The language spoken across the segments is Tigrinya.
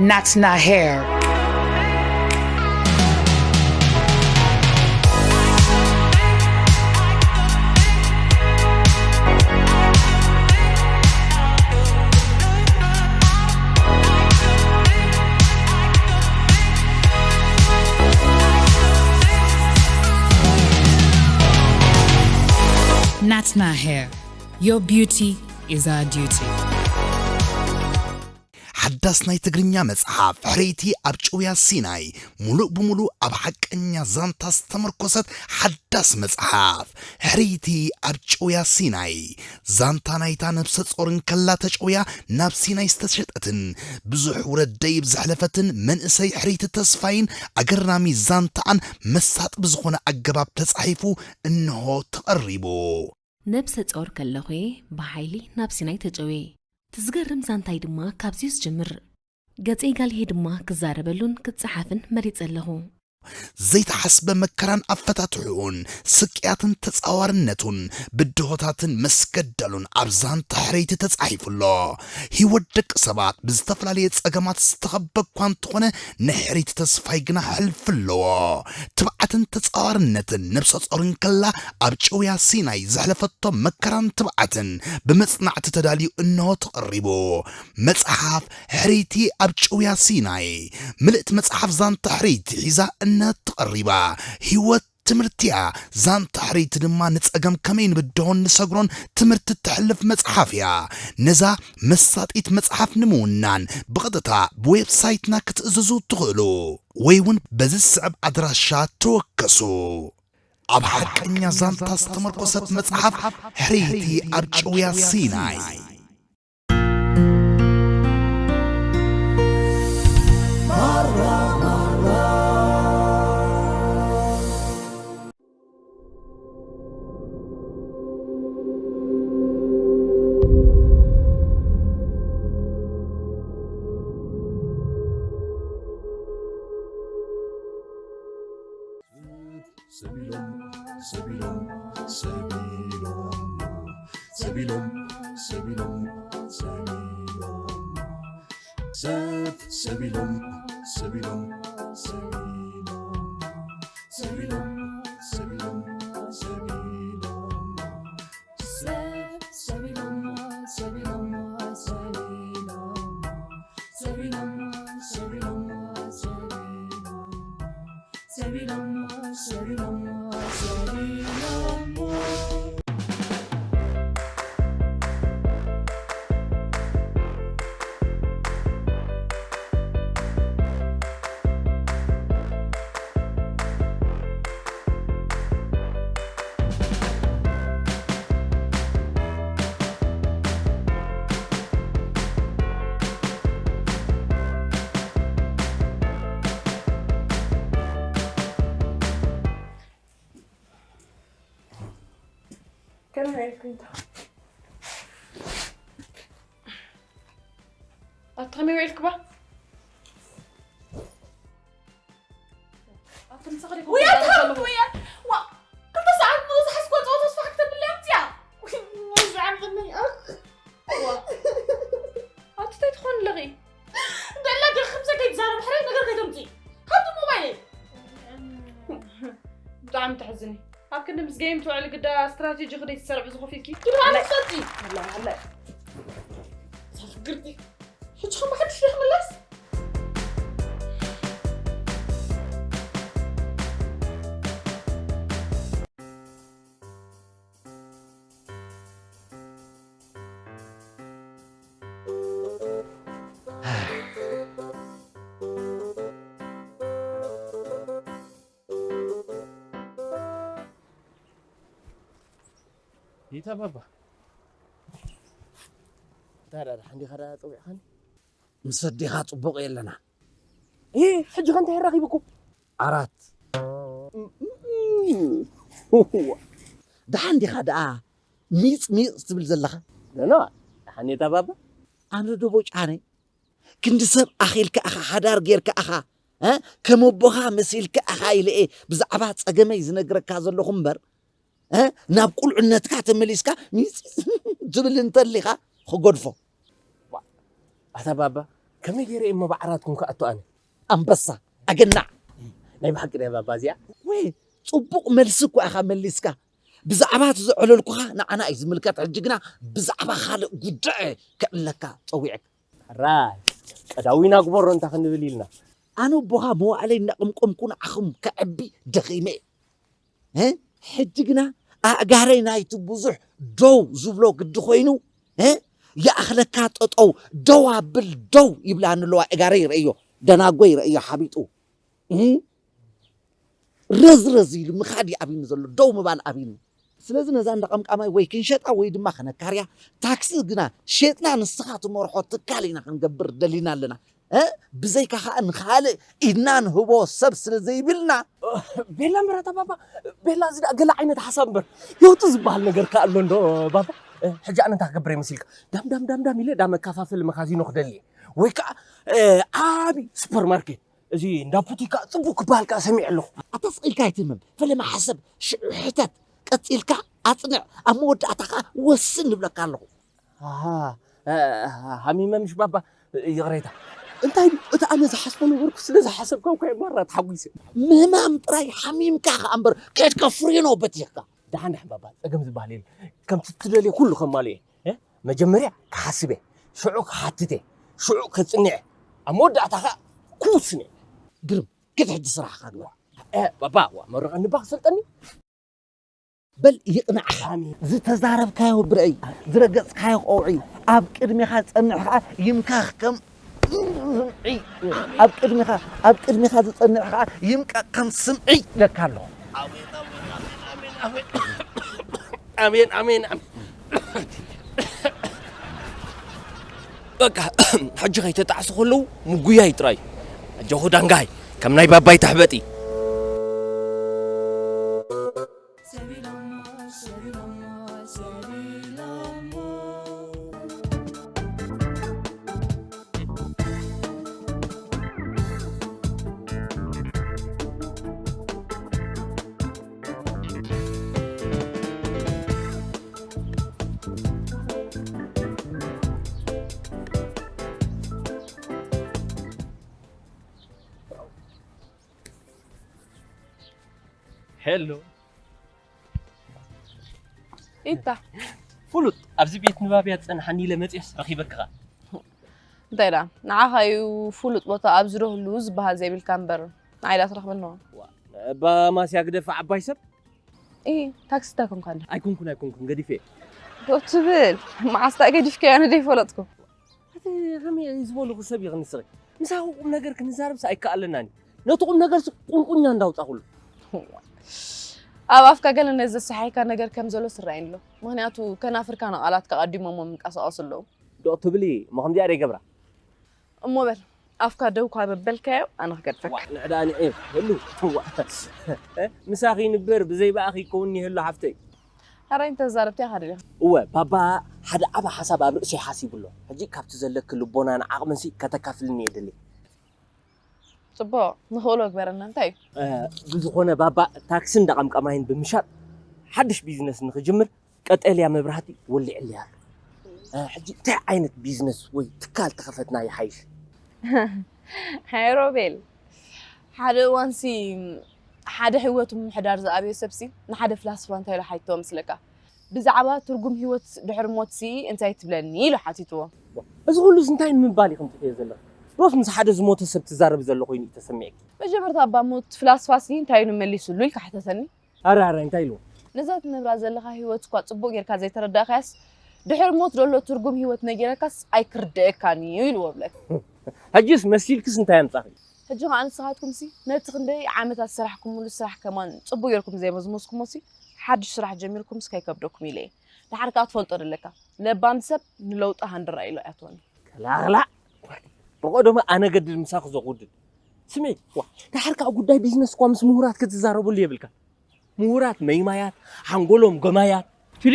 Natna hair. Natna hair. Your beauty is our duty. ሓዳስ ናይ ትግርኛ መጽሓፍ፣ ሕርይቲ ኣብ ጭውያ ሲናይ፣ ሙሉእ ብሙሉእ ኣብ ሓቀኛ ዛንታ ዝተመርኮሰት ሓዳስ መጽሓፍ፣ ሕርይቲ ኣብ ጭውያ ሲናይ። ዛንታ ናይታ ነብሰ ጾር እንከላ ተጨውያ ናብ ሲናይ ዝተሸጠትን ብዙሕ ውረድ ደይብ ዘሕለፈትን መንእሰይ ሕርይቲ ተስፋይን ኣገራሚ ዛንታኣን መሳጢ ብዝኾነ ኣገባብ ተጻሒፉ እንሆ ተቐሪቡ። ነብሰ ጾር ከለኹ'የ ብሓይሊ ናብ ሲናይ ተጨውየ። እቲ ዝገርም ዛንታይ ድማ ካብዚ'ዩ ዝጅምር። ገጸይ ጋልሄ ድማ ክዛረበሉን ክጸሓፍን መሪጸ ኣለኹ። ዘይተሓስበ መከራን ኣፈታትሕኡን፣ ስቅያትን ተጻዋርነቱን፣ ብድሆታትን መስገደሉን ኣብ ዛንታ ሕርይቲ ተጻሒፉ ኣሎ። ህይወት ደቂ ሰባት ብዝተፈላለየ ጸገማት ዝተኸበ እኳ እንተኾነ፣ ናይ ሕርይቲ ተስፋይ ግና ሕልፊ ኣለዎ። ትብዓትን ተጻዋርነትን ነብሰ ጾር እንከላ ኣብ ጭውያ ሲናይ ዘሕለፈቶ መከራን ትብዓትን ብመጽናዕቲ ተዳልዩ እንሆ ተቐሪቡ። መጽሓፍ ሕርይቲ ኣብ ጭውያ ሲናይ ምልእቲ መጽሓፍ ዛንታ ሕርይቲ ሒዛ እንሆ ተቐሪባ። ህይወት ትምህርቲ እያ። ዛንታ ሕርይቲ ድማ ንጸገም ከመይ ንብድሆን ንሰግሮን ትምህርቲ እተሕልፍ መጽሓፍ እያ። ነዛ መሳጢት መጽሓፍ ንምውናን ብቐጥታ ብዌብሳይትና ክትእዝዙ ትኽእሉ ወይ እውን በዚ ዝስዕብ ኣድራሻ ተወከሱ። ኣብ ሓቀኛ ዛንታ ዝተመርኮሰት መጽሓፍ ሕርይቲ ኣብ ጭውያ ሲናይ። ሰቢሎም፣ ሰቢሎም፣ ሰቢሎም፣ ሰቢሎም፣ ሰቢሎም፣ ሰቢሎም፣ ሰብ፣ ሰቢሎም፣ ሰቢሎም፣ ሰቢሎም፣ ሰቢሎም፣ ሰቢሎም፣ ሰቢሎም፣ ሰብ፣ ሰቢሎም፣ ሰቢሎም፣ ሰቢሎም፣ ሰቢሎም፣ ሰቢሎም፣ ሰቢሎም፣ ሰቢሎሞ፣ ሰቢሎሞ፣ ሰቢሎሞ። ከመይ ውዒልኩም? ኣቲ ከመይ ውዒልክባ? ኣቲ ምሳኺ ዲኹም ውያ ትዛረቡ ትሃብ ዘለኹም? ውያ! ዋ! ክልተ ሰዓት ሙሉእ ዝሓዝክዋ ጸወታ ስፋሕ ክተብለያ ኣምጽያ! ውይ፣ ዝዓምቕኒ፣ ኣኽ! ዋ! ኣቲ እንታይ ትኾኒ ኣለኺ? ደላ ደኺምሰ ከይትዛረቢ ሕራይ ነገር ከይተምጽኢ። ካብቲ ሞባይለይ። ብጣዕሚ ተሕዝኒ። ኣብ ክንዲ ምስ ጌም ትውዕሊ ግዳ ስትራቴጂ ክደይ ትሰርዕ ብዙ ኮፍ ኢልኪ። ግዳ ኣነ ትፈልጢ። ወላ፣ ወላ። ሳፍግርቲ። ሕጂ ከም ሓድሽ ዲኺ ምላስ? ይታ ባባ። እንታይ ደኣ፣ ደሓን ዲኻ ደኣ ጸዊዕኻኒ? ምስ ኣዴኻ ጽቡቕ የለና። እ፣ ሕጂ ከ እንታይ ኣራኺብኩም? ዓራት። ደሓን ዲኻ ደኣ ሚጽ ሚጽ ትብል ዘለኻ? ኖ፣ ኖ፣ ደሓን እየ እታ ባባ። ኣነ ዶ ቦጫነ? ክንዲ ሰብ ኣኺልካ ኢኻ፣ ሓዳር ጌርካ ኢኻ፣ እ? ከም ኣቦኻ መሲልካ ኢኻ ኢለ እየ ብዛዕባ ጸገመይ ዝነግረካ ዘለኹ እምበር፣ እ? ናብ ቁልዕነትካ ተመሊስካ ሚጽ ትብል እንተሊኻ ክገድፎ። ኣታ ባባ፣ ከመይ ገይረ እየ መባዕራትኩም ክኣቱ ኣነ? ኣንበሳ ኣገናዕ። ናይ ብሓቂ ናይ ባባ እዚኣ። ወይ ጽቡቕ መልሲ እኮ ኢኻ መሊስካ። ብዛዕባ እቲ ዘዕለልኩኻ ንዓና እዩ ዝምልከት። ሕጂ ግና ብዛዕባ ካልእ ጉዳይ ከዕለካ ጸዊዐካ። ራይ ቀዳዊና ግበሮ እንታ ክንብል ኢልና። ኣነ ኣቦኻ መዋእለይ እናቐምቀምኩ ንዓኹም ከዕቢ ደኺመ እየ። እ? ሕጂ ግና ኣእጋረይ ናይቲ ብዙሕ ደው ዝብሎ ግዲ ኮይኑ፣ እ? ይኣኽለካ ጠጠው፣ ደው ኣብል፣ ደው ይብላ ንለዋ። ኣእጋረይ ይረእዮ፣ ደናጎ ይረእዮ ሓቢጡ። እ? ረዝረዝ ኢሉ ምኻድ እዩ ኣብዩኒ ዘሎ፣ ደው ምባል ኣብዩኒ። ስለዚ ነዛ እንዳ ቀምቃማይ ወይ ክንሸጣ ወይ ድማ ከነካርያ፣ ታክሲ ግና ሸጥና ንስኻ ትመርሖ ትካል ኢና ክንገብር ደሊና ኣለና። እ? ብዘይካ ኸኣ ንኻልእ ኢድና ንህቦ ሰብ ስለ ዘይብልና። ቤላ ምራት ባባ፣ ቤላ፣ እዚ ደኣ ገለ ዓይነት ሓሳብ እምበር፣ ለውጢ ዝበሃል ነገር ከ ኣሎ እንዶ ባባ? እ፣ ሕጂ ኣነ እንታይ ክገብር እየ መሲልካ? ዳም ዳም ዳም ዳም ኢለ ዳ መከፋፈሊ መኻዚኖ ክደሊ እየ። ወይ ከኣ፣ እ፣ ዓቢ ሱፐርማርኬት፣ እዚ እንዳ ቡቲካ ጽቡቅ ክበሃል ከኣ ሰሚዐ ኣለኹ። ኣታ ስቕ ኢልካ ኣይትህመም። ፈለማ ሓሰብ፣ ሽዑ ሕተት፣ ቀጺልካ ኣጽንዕ፣ ኣብ መወዳእታ ከኣ ወስን ንብለካ ኣለኹ። ኣሃ፣ እ፣ ሃሚመ ምሽ ባባ፣ ይቕሬታ። እንታይ ድዩ? እቲ ኣነ ዝሓስቦ ነበርኩ፣ ስለ ዝሓሰብካ እኳ እየ ማራ ተሓጒሰ። ምህማም ጥራይ ሓሚምካ ከኣ እምበር፣ ከድካ ፍሬኖ በቲኽካ። ደሓን፣ ደሓን ባባ፣ ጸገም ዝበሃል የለን። ከምቲ ትደልዮ ኩሉ ከማልኦ እየ። እ? መጀመርያ ክሓስብ እየ፣ ሽዑ ክሓትት እየ፣ ሽዑ ከጽንዕ እየ። ኣብ መወዳእታ ከኣ ክውስን እየ። ግርም፣ ኪድ ሕጂ ስራሕኻ ግበር። እ፣ ባባ፣ ዋ፣ መርቐኒ ባ ክሰልጠኒ። በል ይቕናዕኻ። ኣሜን። ዝተዛረብካዮ ብርዒ፣ ዝረገጽካዮ ቀውዒ፣ ኣብ ቅድሜኻ ዝጸንሕ ኸኣ ይምካኽ ከም ስምዒ። ኣብ ቅድሜኻ፣ ኣብ ቅድሜኻ ዝጸንሕ ኸኣ ይምቀቕ ከም ስምዒ ኢለካ ኣለኹ። ኣሜን፣ ኣሜን፣ ኣሜን፣ ኣሜን። ኣሜን፣ ኣሜን፣ ኣሜን። በቃ፣ ሕጂ ከይተጣዕሱ ከለዉ ምጉያይ ጥራይ። ኣጆኹ ዳንጋይ፣ ከም ናይ ባባይ ተሕበጢ። ሄሎ። ኢታ። ፍሉጥ፣ ኣብዚ ቤት ንባብ እያ ትጸንሓኒ ኢለ መጽየስ ረኺበክኻ። እንታይ ደኣ፣ ንዓኻ እዩ ፍሉጥ ቦታ ኣብዚ ዶ ህሉ ዝበሃል ዘይብልካ እምበር፣ ንዓይ ደኣ ትረኽበኒ። ዋ፣ እባ ማስያ ግደፍ ዓባይ ሰብ። ኢ፣ ታክሲ እንታይ ኮንካ እንዲ? ኣይኮንኩን፣ ኣይኮንኩን፣ ገዲፈ። ዶ ትብል? መዓስ ደኣ ገዲፍካዮ ኣነ ደይፈለጥኩ። ኣቲ ከመይ ዝበልኹ ሰብ ኢኺ ንስኺ? ምሳኺ ቁም ነገር ክንዛረብስ ኣይከኣለናን እዩ። ነቲ ቁም ነገርሲ ቁንቁኛ እንዳውጻኹሉ። ኣብ ኣፍካ ገለ ነዚ ዘሰሓየካ ነገር ከም ዘሎ ስራይን ኣሎ። ምኽንያቱ ከናፍርካ ንቓላትካ ቀዲሞሞ ምንቀሳቐሱ ኣለዉ። ዶ ትብሊ፣ እሞ ከምዚኣ ዶ ይገብራ? እሞ በል፣ ኣፍካ ደው ካብ ኣበልካዮ ኣነ ክገድፈካ። ዋእ፣ ንዕዳ ንዒ፣ ህሉ። ዋእ። እ፣ ምሳኺ ይንበር፣ ብዘይ ብኣኺ ይከውንኒ ይህሉ ሓፍተይ። ሕራይ እንተዛረብቲ ኢኻ ደሊኻ። እወ፣ ባባ ሓደ ዓቢ ሓሳብ ኣብ ርእሰይ ሓሲቡ ኣሎ። ሕጂ ካብቲ ዘለኪ ልቦናን ዓቕምንሲ ከተካፍልኒ እየ ደሊ። ጽቡቕ፣ ንኽእሎ ግበረና። እንታይ እዩ? እ፣ ብዝኾነ ባባ ታክስን ደቐምቀማይን ብምሻጥ ሓድሽ ቢዝነስ ንኽጅምር ቀጠልያ መብራህቲ ወሊዕለይ ኣሎ። እ፣ ሕጂ እንታይ ዓይነት ቢዝነስ ወይ ትካል ተኸፈትና ይሓይሽ? ሃይ ሮቤል፣ ሓደ እዋንሲ ሓደ ህይወቱ ምምሕዳር ዝኣብዮ ሰብሲ ንሓደ ፍላስፋ እንታይ ኢሉ ሓቲትዎ መስለካ? ብዛዕባ ትርጉም ህይወት ድሕሪ ሞትሲ እንታይ ትብለኒ ኢሉ ሓቲትዎ። እዚ ኩሉስ እንታይ ንምባል ኢኹም ትርእዮ ዘለኹ? ዶስ ምስ ሓደ ዝሞተ ሰብ ትዛረብ ዘሎ ኮይኑ እዩ ተሰሚዕኪ? መጀመርታ እባ ሞት ፍላስፋሲ እንታይ ኢሉ መሊሱሉ ኢልካ ሕተተኒ። ኣረ፣ ኣረ፣ እንታይ ኢልዎ? ነዛ ትነብራ ዘለኻ ህይወት እኳ ጽቡቕ ጌርካ ዘይተረዳእካያስ፣ ድሕሪ ሞት ዘሎ ትርጉም ህይወት ነጊረካስ ኣይክርደኣካን እዩ ኢልዎ ብለካ። ሕጂስ መሲልክስ እንታይ ኣምጻኺ? ሕጂ ኸኣ ንስኻትኩምሲ ነቲ ክንደይ ዓመታት ዝሰራሕኩምሉ ስራሕ ከማን ጽቡቕ ጌርኩም ዘይመዝመዝኩሞሲ፣ ሓድሽ ስራሕ ጀሚርኩምስ ከይከብደኩም ኢለ እየ። ደሓር ከኣ ትፈልጦ ዶ ኣለካ፣ ለባም ሰብ ንለውጢ ሃንደራእ ኢሉ ኣይኣትዎን እዩ። ከላኽላ! ብቐደሙ ኣነ ገድል ምሳኺ ዘጉድል። ስምዒ፣ ዋ፣ ደሓር ከኣ ጉዳይ ቢዝነስ እኳ ምስ ምሁራት ክትዛረበሉ የብልካ። ምሁራት መይማያት፣ ሓንጎሎም ጎማያት። ትሪ።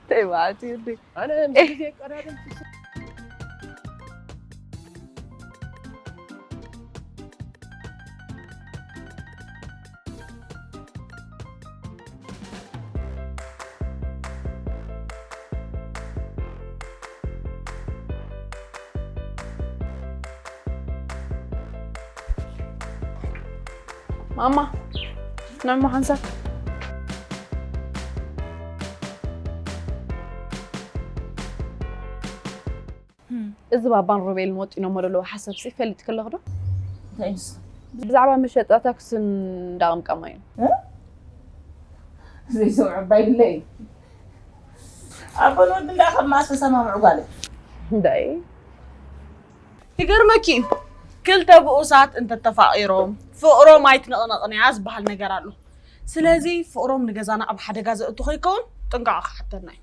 ተይ በዓቲ እንዴ። ኣነ ምስ ግዜ ቀዳድም ማማ፣ ናይ ማሓንሳብ። እዚ ባባን ሮቤልን ወጢኖሞ ዘለዉ ሓሳብ ሲ ፈልጥ ከለኹ ዶ? እንታይ ንሱ? ብዛዕባ መሸጣ ታክስን እንዳቕምቃማ እዩ። እ? ዘይሰምዑ ባይለይ። ኣቦን ወዲ እንዳ ከም ማስተሰማምዑ ጓለይ። እንዳይ። ይገርመኪ እዩ። ክልተ ብኡሳት እንተተፋቒሮም፣ ፍቕሮም ኣይትንቕንቕንያ ዝበሃል ነገር ኣሎ። ስለዚ ፍቕሮም ንገዛና ኣብ ሓደጋ ዘእቱ ከይከውን ጥንቃቐ ክሓተና እዩ።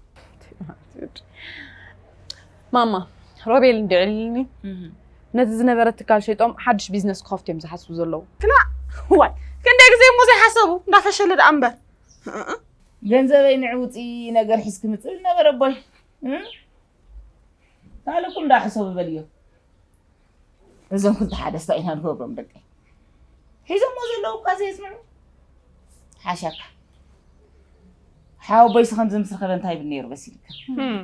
ማማ፣ ሮቤል እንዲዑ ኢሉኒ፣ እህ። ነቲ ዝነበረ ትካል ሸይጦም ሓድሽ ቢዝነስ ክኸፍቱ እዮም ዝሓስቡ ዘለዉ። ክላ፣ ዋይ፣ ክንደይ ግዜ እሞ ዘይሓሰቡ፣ እንዳፈሸለ ደኣ እምበር። ገንዘበይ ንዕውፂ ነገር ሒዝኪ ምፅእ ነበረ ኣቦይ። እም? ካልእኩም እንዳሕሰቡ በልዮ። እዞም ክልተ ሓደስታ ኢና ንገብሮም ደቀይ። ሒዞሞ ዘለዉ እኳ ዘየስምዑ። ሓሻካ። ሓወቦይስ ከምዚ ምስ ረኸበ እንታይ ይብል ነይሩ መሲልካ? እም።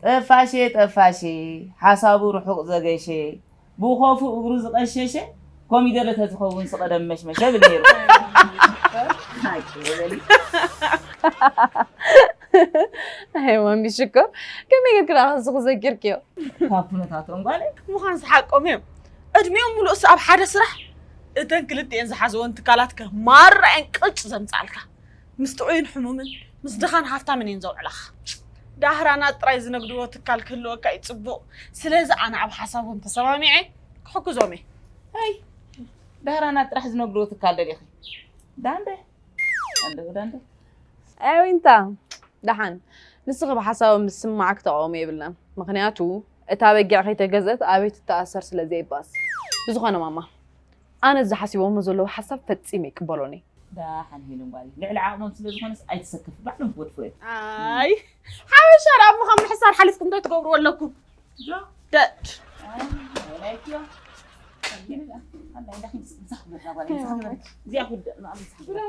ጠፋሼ፣ ጠፋሼ፣ ሓሳቡ ርሑቕ ዘገሼ፣ ብኾፉ እግሩ ዝቐሸሸ፣ ኮሚደረ ተዝኸውን ስቐደም መሽመሸ ብል ነይሩ። ሓቂ በሊ። ኣይ፣ ማሚ ሽኮር፣ ከመይ ጌርኪ ደኣ ከዚ ክዘኪርክዮ? ካብ ኩነታቶም ጓለይ። ምዃን ዝሓቆም እዮም። ዕድሚኦም ሙሉእስ ኣብ ሓደ ስራሕ፣ እተን ክልቲኤን ዝሓዝወን ትካላት ከ ማራ እየን ቅጭ ዘምጻልካ። ምስ ጥዑይን ሕሙምን፣ ምስ ድኻን ሃፍታምን እየን ዘውዕላኻ። ዳህራና ጥራይ ዝነግድዎ ትካል ክህልወካ እዩ ጽቡቕ። ስለዚ ኣነ ኣብ ሓሳቦም ተሰማሚዐ ክሕግዞም እየ። ኣይ፣ ዳህራና ጥራሕ ዝነግድዎ ትካል ደሊኺ? ዳንደ፣ ዳንደ፣ ዳንደ። ኣይ ዊንታ፣ ደሓን። ንስኺ ብሓሳቦም ዝስማዓኪ ተቓውሞ የብልናን። ምኽንያቱ፣ እታ በጊዕ ከይተገዝአት ኣበይ ትተኣሰር ስለ ዘይባስ። ብዝኾነ ማማ፣ ኣነ እዚ ሓሲቦሞ ዘለዉ ሓሳብ ፈጺመ ኣይቅበሎን እየ። ደሓን ሄለን ጓለይ፣ ልዕሊ ዓቕሞም ስለ ዝኾነስ ኣይትሰከፊ፣ ባዕሎም ክገድፉ እዮም። ኣይ፣ ሓበሻ ደኣ እሞ ካብ ምሕሳር ሓሊፍኩም እንታይ ትገብርዎ ኣለኩም? ዶ? ደድ። ኣይ፣ ወላይትዮ። ኣላ፣ እንዳ ኺድ ምሳሕ ግበራ ጓለይ፣ ምሳሕ ግበራ። እዚኣ ኩደ፣ ንኣም ምሳሕ ግበራ።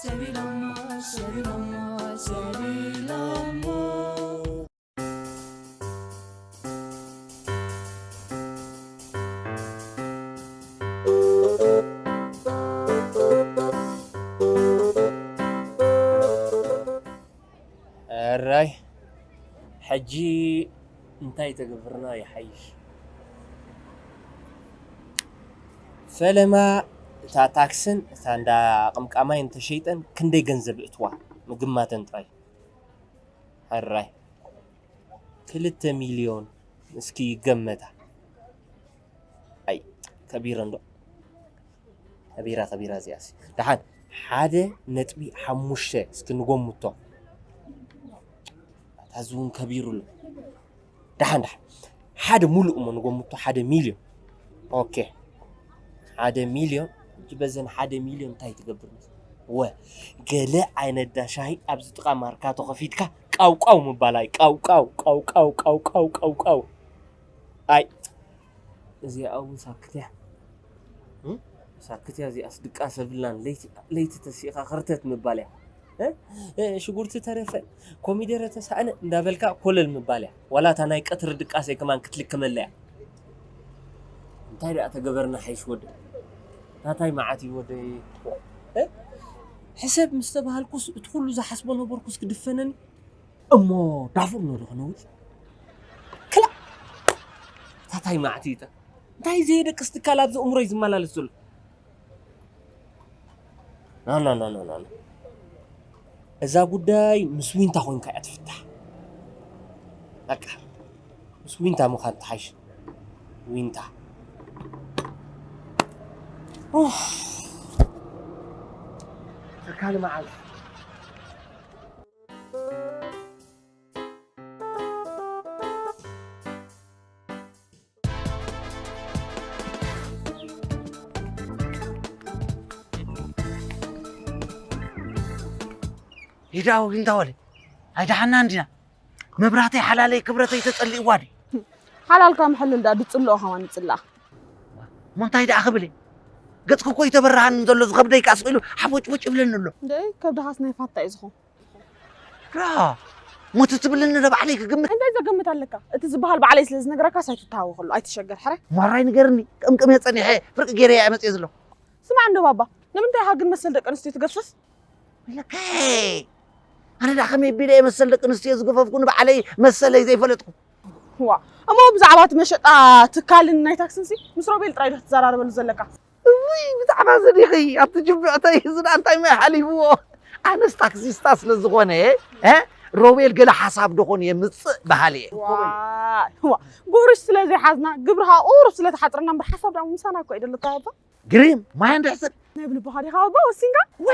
ሰቢሎሞ፣ ሰቢሎሞ፣ ሰቢሎሞ። ሕራይ፣ ሕጂ እንታይ ተገብርና ይሓይሽ? ፈለማ እታ ታክስን እታ እንዳ ቅምቃማይ እንተሸይጠን ክንደይ ገንዘብ እትዋ? ምግማተን ጥራይ። ሕራይ፣ ክልተ ሚልዮን እስኪ ይገመታ። ኣይ፣ ከቢረ እንዶ። ከቢራ፣ ከቢራ እዚኣሲ። ደሓን፣ ሓደ ነጥቢ ሓሙሽተ እስኪ ንገምቶ። እታ እዚ እውን ከቢሩ ኣሎ። ደሓን፣ ደሓን። ሓደ ሙሉእ እሞ ንገምቶ፣ ሓደ ሚልዮን። ኦኬ። ሓደ ሚልዮን፣ ሕጂ በዘን ሓደ ሚልዮን እንታይ ትገብር? ወ፣ ገለ ዓይነት ዳ ሻሂ ኣብዚ ጥቓ ማርካቶ ከፊትካ ቃው ቃው ምባል፣ ኣይ፣ ቃው ቃው፣ ቃው ቃው፣ ቃው ቃው፣ ቃው ቃው። ኣይ፣ እዚኣ እውን ሳክት እያ። እም? ሳክት እያ እዚኣስ፣ ድቃስ የብልናን። ለይቲ፣ ለይቲ ተሲእኻ ክርተት ምባል እያ። እ? እ፣ ሽጉርቲ ተረፈ፣ ኮሚደረ ተሳእነ እንዳበልካ ኮለል ምባል እያ። ዋላ እታ ናይ ቀትሪ ድቃሰ ከማን ክትልክመላ እያ። እንታይ ደኣ ተገበርና ሓይሽ ወደይ? ታታይ መዓት እዩ ወደይ። እ? ሕሰብ ምስ ተባሃልኩስ እቲ ኩሉ ዝሓስቦ ነበርኩስ ክድፈነኒ። እሞ ዳፉር ኖ ዶ ክነውጽ? ክላ! ታታይ መዓት እዩ እታ። እንታይ ዘየደቅስ ትካል ኣብዚ እምሮይ ዝመላለስ ዘሎ? ና፣ ና፣ ና፣ ና፣ ና፣ ና። እዛ ጉዳይ ምስ ዊንታ ኮይንካ እያ ትፍታሕ። በቃ፣ ምስ ዊንታ ምዃን ትሓይሽ። ዊንታ። ኡፍ። ትካል መዓልቲ። ሂዳው ዊንታ ወለ። ኣይደሓና እንዲና። መብራህተይ ሓላለይ ክብረተይ ተጸሊእዋ ድዩ? ሓላልካ ምሕልል ደኣ ድጽልኦ ከማን ይጽላእ። እሞ እንታይ ደኣ ክብል እየ? ገጽኪ እኮ ይተበርሃኒ ዘሎ፣ ዝኸብደይ ከኣ ስቕ ኢሉ ሓፎጭፎጭ ይብለኒ ኣሎ። እንደ ከብድኻስ ናይ ፋታ እዩ ዝኾን። ራ፣ ሞት ትብልኒ ዶ ባዕለይ ክግምት? እንታይ ዘገምት ኣለካ? እቲ ዝበሃል ባዕለይ ስለ ዝነግረካ ሳይትተሃወኸሉ ኣይትሸገር ሕረ። ማራይ ንገርኒ፣ ቅምቅም እየ ጸኒሐ፣ ፍርቂ ገይረ እየ መጽየ ዘለኹ። ስማዕ እንዶ ባባ፣ ንምንታይ ኢኻ ግን መሰል ደቂ ኣንስትዮ ትገፍፍ? ለከ ኣነ ዳ ከመይ ቢለ እየ መሰል ደቂ ኣንስትዮ ዝገፈፍኩ ንባዕለይ መሰለይ ዘይፈለጥኩ። ዋ እሞ ብዛዕባ እቲ መሸጣ ትካልን ናይ ታክስን ሲ ምስ ሮቤል ጥራይ ዶ ክትዘራረበሉ ዘለካ? እውይ ብዛዕባ እዚ ዲኺ ኣብቲ ጅብዕተይ እዚ ደኣ እንታይ ማይ ሓሊፍዎ? ኣነስ ታክሲስታ ስለ ዝኾነ እ ሮቤል ገለ ሓሳብ ደኾን የምፅእ በሃሊ እየ። ዋይ ዋ ጉርሽ ስለ ዘይሓዝና ግብርኻ ቁሩብ ስለ ተሓፅረና እምበር ሓሳብ ደኣ ምሳና እኮ እዩ ደለካ ባባ። ግሪም ማይ እንድሕፅር ናይ ብልብኻ ዲኻ ባባ ወሲንካ? ወ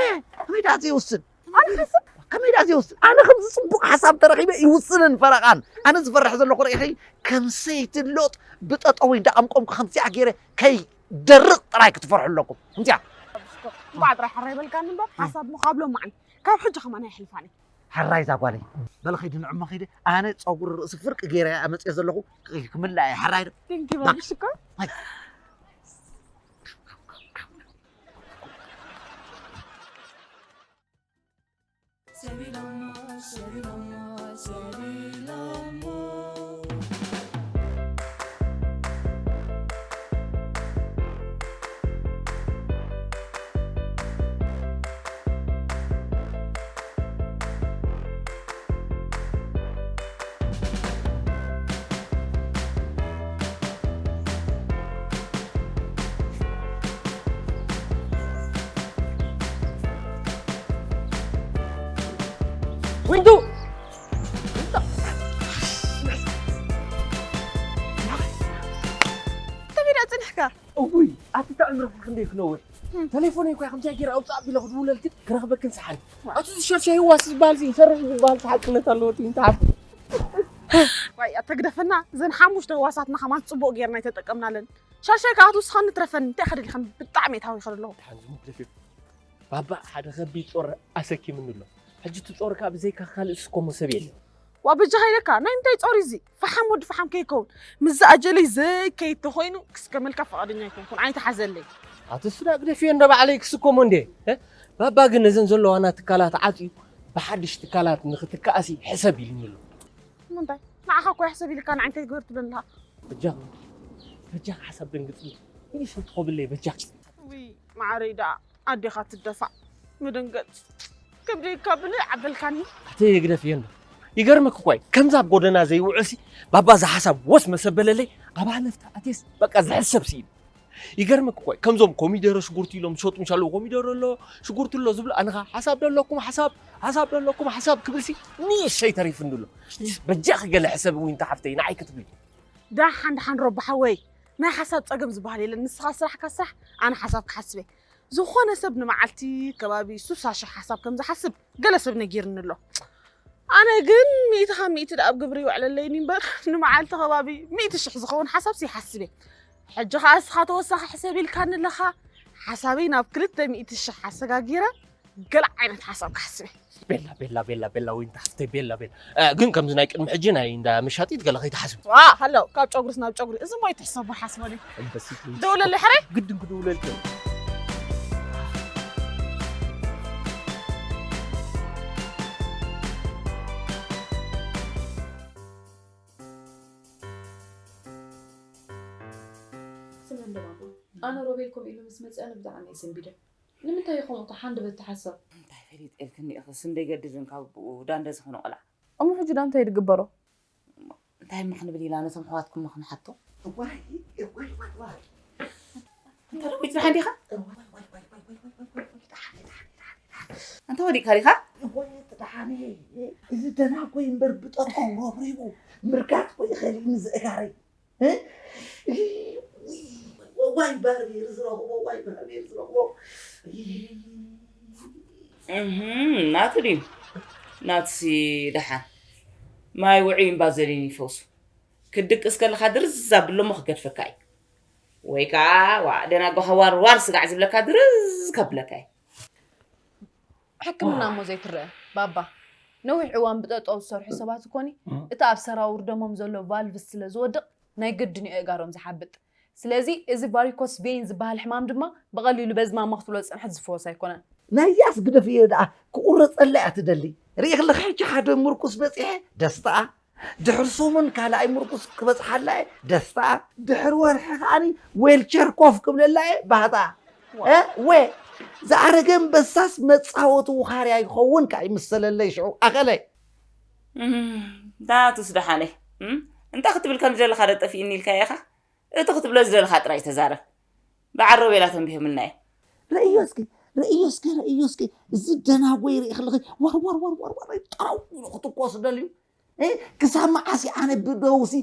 ከመይ ደኣ ዘይውስን ኣነ ሓስብ ከመይ ደኣ ዘይውስን ኣነ ከምዚ ፅቡቅ ሓሳብ ተረኺበ ይውስንን ፈረቓን ኣነ ዝፈርሕ ዘለኹ ርኢኺ ከም ሰይቲ ሎጥ ብጠጠው እንዳቐምቆምኩ ከምዚኣ ገይረ ከይደርቕ ጥራይ ክትፈርሑ ኣለኩም ከምዚኣ እምበኣር ጥራይ ሕራይ በልካኒ እምበር ሓሳብ ምኻብ ሎማዓንቲ ካብ ሕጂ ከማን ኣይሕልፋን እየ ሕራይ እዛ ጓለይ በለ ኸይዲ ንዕሞ ኸይዲ ኣነ ፀጉሪ ርእሲ ፍርቂ ገይረ እያ መፅየ ዘለኹ ክምላእ እየ ሕራይ ዶ Thank you ባብሽ እኮ ወይዱ ተቢዳ ጽንሕካ እውይ ኣቲ ተዕምርኺ ክንደይ ክነውሕ ተሌፎነይ እኳ ከምዚኣ ገይረ ኣውፅእ ኣቢለ ክድውለልክን ክረኽበክን ሰሓን ኣቲ ዝሸርሻ ህዋስ ዝበሃል ሲ ይሰርሕ ዝበሃል ሓቅነት ኣለዎ ትምትሓፍ ዋይ ኣተግደፈና እዘን ሓሙሽተ ህዋሳትና ከማን ፅቡቅ ጌርና ይተጠቀምናለን ሻሻይ ከዓ ትውስኻኒ ትረፈኒ እንታይ ከደሊኸን ብጣዕሚ እየ ታዊኸ ኣለኹ ሓንዚ ሙግደፍ እዩ ባባ ሓደ ከቢድ ጾር ኣሰኪምኒ ኣሎ። ሕጂ እቲ ጾር ከኣ ብዘይካ ካልእ ዝስከሞ ሰብ የለን። ዋ በጃኻ ኢለካ ናይ ምንታይ ጾር እዩ እዚ? ፈሓም ወዲ ፈሓም ከይከውን ምስዚ ኣጀለይ ዘይከይድ ተኾይኑ ክስከመልካ ፍቓደኛ ኣይኮንኩን ኣይትሓዘለይ። ኣቲ እሱ ደኣ ግደፍዮ እንዶ ባዕለይ ክስከሞ እንድየ። እ? ባባ ግን ነዘን ዘለዋና ትካላት ዓጽዩ ብሓድሽ ትካላት ንኽትክኣሲ ሕሰብ ኢሉኒ ኣሎ። ንምንታይ? ንዓኻ እኮ ይሕሰብ ኢልካ ንዓይ እንታይ ትግበር ትብለኒ ኣለኻ? በጃኺ በጃኺ ሓሳብ ደንግጽኒ። ንእሽቶ ትኾብለይ በጃኺ። ውይ መዓረይ ደኣ ኣዴኻ ትደፋእ መደንገጽ ከብደይ እካ ብልዕ ኣበልካኒ ኣተይ ግደፍዮ እንዶ ይገርመኪ እኳ እዩ ከምዚ ኣብ ጎደና ዘይውዕልሲ ባባ እዚ ሓሳብ ወስ መሰበለለይ ኣብ ሃለፍታ ኣትየስ በቃ ዝሕሰብ ስኢኑ ይገርመኪ እኳ እዩ ከምዞም ኮሚደረ ሽጉርቲ ኢሎም ዝሸጡ ምሽ ኣለዉ ኮሚደረ ኣሎ ሽጉርቲ ኣሎ ዝብሉ ኣነ ኸዓ ሓሳብ ዶ ኣለኩም ሓሳብ ሓሳብ ዶ ኣለኩም ሓሳብ ክብልሲ ንእሽተይ ተሪፉኒ ኣሎ በጃኺ ገለ ሕሰቢ ዊንታ ሓፍተይ ንዓይ ክትብሊ ደሓን ደሓን ረቢ ሓወይ ናይ ሓሳብ ጸገም ዝበሃል የለን ንስኻ ስራሕካ ስራሕ ኣነ ሓሳብ ክሓስብ እየ ዝኾነ ሰብ ንመዓልቲ ከባቢ ሱሳ ሽሕ ሓሳብ ከም ዝሓስብ ገለ ሰብ ነጊርኒ ኣሎ ኣነ ግን ሚእቲ ካብ ሚእቲ ደኣ ኣብ ግብሪ ይውዕለለይኒ እምበር ንመዓልቲ ከባቢ ሚእቲ ሽሕ ዝኸውን ሓሳብ ይሓስብ እየ ሕጂ ኸዓ እስኻ ተወሳኺ ሕሰብ ኢልካኒ ኣለኻ ሓሳበይ ናብ ክልተ ሚእቲ ሽሕ ኣሰጋጊረ ገለ ዓይነት ሓሳብ ክሓስብ እየ ቤላ ቤላ ቤላ ቤላ ወይን ተሓፍተይ ቤላ ቤላ እ፣ ግን ከምዚ ናይ ቅድሚ ሕጂ ናይ እንዳ መሻጢት ገለ ከይትሓስብ ዋ ሃሎ ካብ ጨጉርስ ናብ ጨጉሪ እዚ ሞ ይትሕሰቦ ሓስበኒ ደውለለይ ሕራይ ግድን ክድውለልኪ እየ። ስምዒ እንዶ ባባ ኣነ ሮቤል ከምኡ ኢሉ ምስ መፅኣኒ ብጣዕሚ እየ ሰንቢደ ንምንታይ እዩ ከምኡ እታ ሓንደበት ትሓስብ እንታይ ፈሊጠልክኒ ኢኺ ስንደይ ገድዝን ካብ ብኡ ዳንደ ዝኾነ ቆልዓ እሞ ሕጂ ዳ እንታይ ድግበሮ እንታይ እሞ ክንብል ኢና ነቶም ኣሕዋትኩም ክንሓቶ እዋይ እዋይ እዋይ እዋይ እንተ ዳዊት ደሓን ዲኻ እንተ ወዲቕካ ዲኻ እዋይ ደሓን እዚ ደናጎይ እምበር ብጠጠው ረብሪቡ ምርጋጥ ኮ ይኽእል እዩ ንዝእጋረይ ዋይ ባርቤር ዝረኽቦ ዋይ ባርቤር ዝረኽቦ ናቱ ድዩ ናቱሲ ደሓን ማይ ውዑይ እምባ ዘልዩኒ ይፈውሱ ክድቅስ ከለኻ ድርዝ ኣብሎ እሞ ክገድፈካ እዩ ወይ ከዓ ዋ ደናጎኻ ዋርዋር ስጋዕ ዝብለካ ድርዝ ከብለካ እዩ ሕክምና እሞ ዘይትረአ ባባ ነዊሕ እዋን ብጠጠው ዝሰርሑ ሰባት እኮኒ እቲ ኣብ ሰራውር ደሞም ዘሎ ቫልቭስ ስለ ዝወድቕ ናይ ግድን እዩ ኣእጋሮም ዝሓብጥ ስለዚ እዚ ቫሪኮስ ቬን ዝበሃል ሕማም ድማ ብቐሊሉ በዚ ማማ ክትብሎ ዝጸንሐት ዝፍወስ ኣይኮነን ናያስ ግደፍዮ ደኣ ክቑረጸላ እያ ትደሊ ርኢ ክለኺ ሕጂ ሓደ ምርኩስ በጺሐ ደስታ፣ ድሕሪ ሰሙን ካልኣይ ምርኩስ ክበጽሓላ እየ ደስታ፣ ድሕሪ ወርሒ ከዓኒ ዌልቸር ኮፍ ክብለላ እየ ባህታ። እ? ወ ዝኣረገ ኣንበሳስ መጻወቲ ውኻርያ ይኸውን ከኣ ይምሰለለይ ሽዑ ኣኸለይ። እም፣ ዳቱስ ደሓነይ። እም፣ እንታይ ክትብል ከም ዝደለኻ ዶ ጠፊእኒ ኢልካ ኢኻ? እቲ ክትብሎ ዝደለኻ ጥራይ ተዛረብ። በዓል ሮቤላ ተንቢሆምልና እዮም። ርእዮ እስኪ፣ ርእዮ እስኪ፣ ርእዮ እስኪ፣ እዚ ደናጎ ይርኢ ከለኺ ወር ወር ወር ወር ወር ጠራው ኢሉ ክትኮስ ደልዩ። እ፣ ክሳብ መዓስ ኣነ ብደውሲ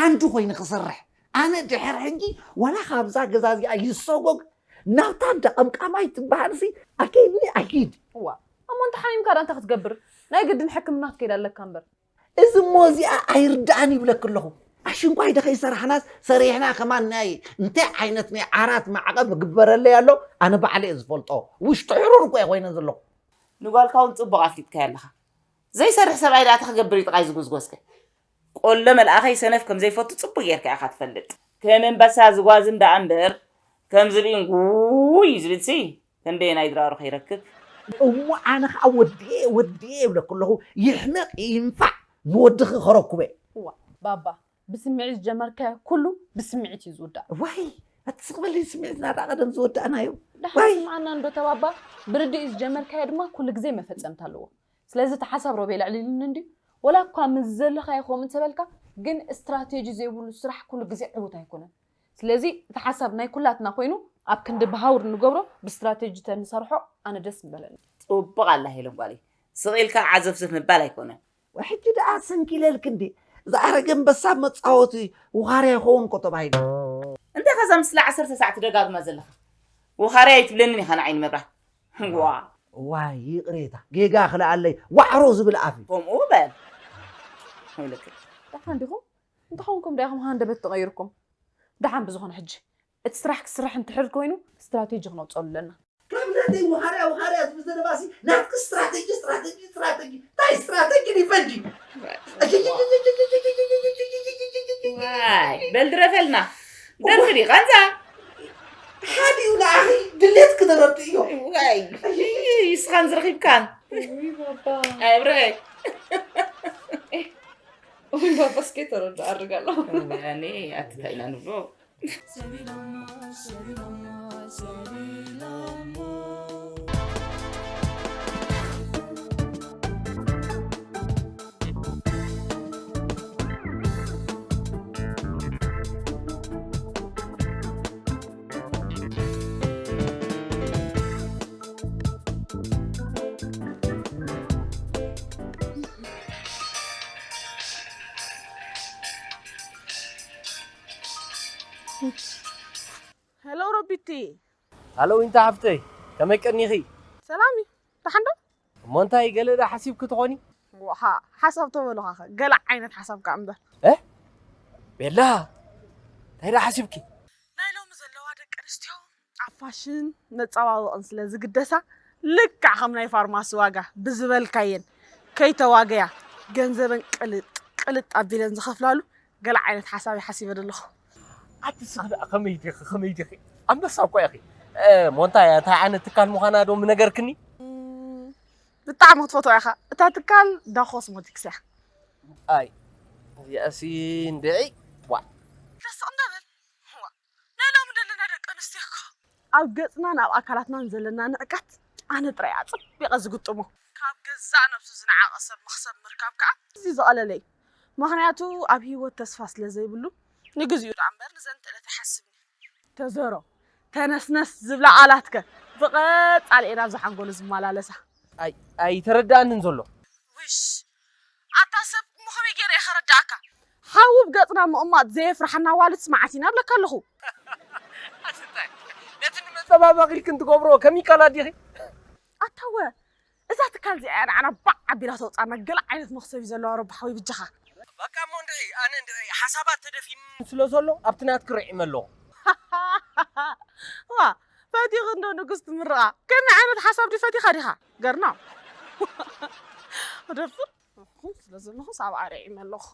ዓንዲ ኮይነ ክሰርሕ? ኣነ ድሕር ሕጂ ዋላ ካብዛ ገዛ እዚኣ ይሰጎግ ናብታ እንዳ ቀምቃማይ ትበሃልሲ ኣከይድኒ ኣይኪድ። እዋ እሞ እንተ ሓሚምካ ዳ እንታይ ክትገብር? ናይ ግድን ሕክምና ክትከይድ ኣለካ እምበር። እዚ እሞ እዚኣ ኣይርድኣን ይብለኪ ኣለኹ። ኣሽንኳይ ዶ ከይሰራሕናስ ሰሪሕና ከማን ናይ እንታይ ዓይነት ናይ ዓራት ማዕቐብ ይግበረለይ ኣሎ ኣነ ባዕለ እየ ዝፈልጦ። ውሽጢ ሕሩር እኮ እየ ኮይነ ዘለኹ። ንጓልካ እውን ፅቡቕ ኣፍሊጥካያ ኣለኻ። ዘይሰርሕ ሰብኣይ ደኣ እንታይ ክገብር እዩ ጥቓይ ዝጉዝጎዝከ? ቆሎ መልኣኸይ ሰነፍ ከም ዘይፈቱ ፅቡቕ ጌርካ ኢኻ ትፈልጥ። ከም ኣንበሳ ዝጓዝም ደኣ እምበር ከም ዝብኢ እንጉይ ዝብልሲ ክንደየናይ ድራሩ ከይረክብ። እሞ ኣነ ከዓ ወዲየ ወዲየ ይብለኪ ኣለኹ። ይሕመቕ ይንፋዕ ንወድኺ ከረክቦ እየ። እዋ ባባ ብስምዒት ዝጀመርካዮ ኩሉ ብስምዒት እዩ ዝውዳእ። ዋይ ኣቲ ስቕ በሊ ስምዒትና ደኣ ቀደም ዝወዳእናዮ። ዋይ ስምዓና እንዶ ተባባ ብርድኢት ዝጀመርካዮ ድማ ኩሉ ግዜ መፈፀምታ ኣለዎ። ስለዚ እቲ ሓሳብ ሮቤል ኣዕሊሉኒ እንድዩ። ወላ እኳ ምስ ዘለኻዮ ከምኡ እንተበልካ ግን ስትራቴጂ ዘይብሉ ስራሕ ኩሉ ግዜ ዕውት ኣይኮነን። ስለዚ እቲ ሓሳብ ናይ ኩላትና ኮይኑ ኣብ ክንዲ ብሃውር ንገብሮ ብስትራቴጂ ተንሰርሖ ኣነ ደስ ምበለኒ። ፅቡቕ ኣላ ሄለን ጓለይ። ስቕ ኢልካ ዓዘፍዘፍ ምባል ኣይኮነን። ሕጂ ደኣ ሰንኪለልኪ እንዲ ዝኣረገ ኣንበሳ መጻወቲ ውኻርያ ይኸውን እኮ ተባሂሉ። እንታይ ከዛ ምስላ ዓሰርተ ሳዕ ትደጋግማ ዘለኻ? ውኻርያ ኣይትብለንን ኢኻ ንዓይኒ መብራት። ዋ። ዋይ ይቕሬታ ጌጋ ክልኣለይ ዋዕሮ ዝብል ኣፍ እዩ። ከምኡ በል። ወይለከ። ደሓን ዲኹም? እንተኾንኩም ዲኣኹም ሃንደበት ተቐይርኩም? ደሓን ብዝኾነ ሕጂ እቲ ስራሕ ክስራሕ እንድሕር ኮይኑ ስትራቴጂ ክነውፀሉ ኣለና። ካብ ናተይ ውሃርያ ውሃርያ ዝብል ዘረባሲ ናትኪ ስትራተጂ ስትራተጂ ስትራተጂ ታይ ስትራተጂ ዲፈንጂ በል ድረፈልና ደርፊ ዲ ቃንዛ ሓዲኡ ንዓኺ ድሌት ክተረድእዮ ይስኻን ዝረኺብካን ኣብረ ወይ ባባስ ከይተረድእ ኣድርጋ ኣሎ ኣትታይ ኢና ንብሎ ሄሎ ሮቢቲ። ሃሎ ዊንታ ሓፍተይ፣ ከመይ ቀኒኺ? ሰላም እዩ፣ ደሓን ዶ? እሞ እንታይ ገለ ዶ ሓሲብኪ ትኾኒ? ዋሓ፣ ሓሳብ ተበሉኻኸ፣ ገለ ዓይነት ሓሳብ ከኣ እምበር። እ? ቤላ፣ እንታይ ዶ ሓሲብኪ? ናይ ሎሚ ዘለዋ ደቂ ኣንስትዮ ኣብ ፋሽን መጸባበቕን ስለ ዝግደሳ፣ ልክዕ ከም ናይ ፋርማሲ ዋጋ ብዝበልካየን ከይተዋገያ ገንዘበን ቅልጥ ቅልጥ ኣቢለን ዝኸፍላሉ ገለ ዓይነት ሓሳብ እየ ሓሲበ ዘለኹ። ኣቲ እስኺ ደኣ ከመይ ዲኺ ከመይ ዲኺ ኣንበሳ እኳ ኢኺ። ሞንታ እያ እንታይ ዓይነት ትካል ምዃና ዶ ምነገርክኒ? ብጣዕሚ ክትፈትዋ ኢኻ። እታ ትካል ዳ ኮስሞቲክስ እያ። ኣይ እዚኣሲ እንድዒ ዋእ። ደስ እንዳ በል። ዋእ ናይ ሎሚ ዘለና ደቂ ኣንስትዮ እኮ ኣብ ገጽናን ኣብ ኣካላትናን ዘለና ንዕቀት ኣነ ጥራይ ኣጸቢቐ ዝግጥሞ። ካብ ገዛእ ነብሱ ዝነዓቐ ሰብ መኽሰብ ምርካብ ከኣ ኣዝዩ ዝቐለለ እዩ። ምኽንያቱ ኣብ ህይወት ተስፋ ስለ ዘይብሉ ንግዚኡ ደኣ እምበር ንዘንትእለት ኣይሓስብን እዩ። ተዘሮ ተነስነስ ዝብላ ቃላትከ ብቐጻሊ እየን ኣብዚ ሓንጎሉ ዝመላለሳ። ኣይ ኣይተረድኣንን ዘሎ። ውሽ ኣታ ሰብ እሞ ከመይ ገይረ እየ ከረድኣካ? ሓዊ ኣብ ገጽና ምቕማጥ ዘየፍርሓና ኣዋልድስ መዓት ኢና እብለካ ኣለኹ። ኣስታይ ነቲ ንመጸባበቒ ኢልክን ትገብርኦ ከሚካላት ዲኺ? ኣታወ እዛ ትካል እዚኣ እያ ንዓና ባዕ ኣቢላ ተውጻና። ገለ ዓይነት መኽሰብ እዩ ዘለዋ ረባሕ ወይ ብጃኻ። በቃ እሞ እንድዒ ኣነ እንድዒ ሓሳባት ተደፊኑኒ ስለ ዘሎ ኣብቲ ናትኪ ርዒመ ኣለኹ። ዋ ፈቲኺ እንዶ ንጉስ ትምርቓ። ከመይ ዓይነት ሓሳብ ድዩ ፈቲኻ ዲኻ? ገርናም። ደፍር። ስለ ዘለኹስ ኣብኣ ርዒመ ኣለኹ።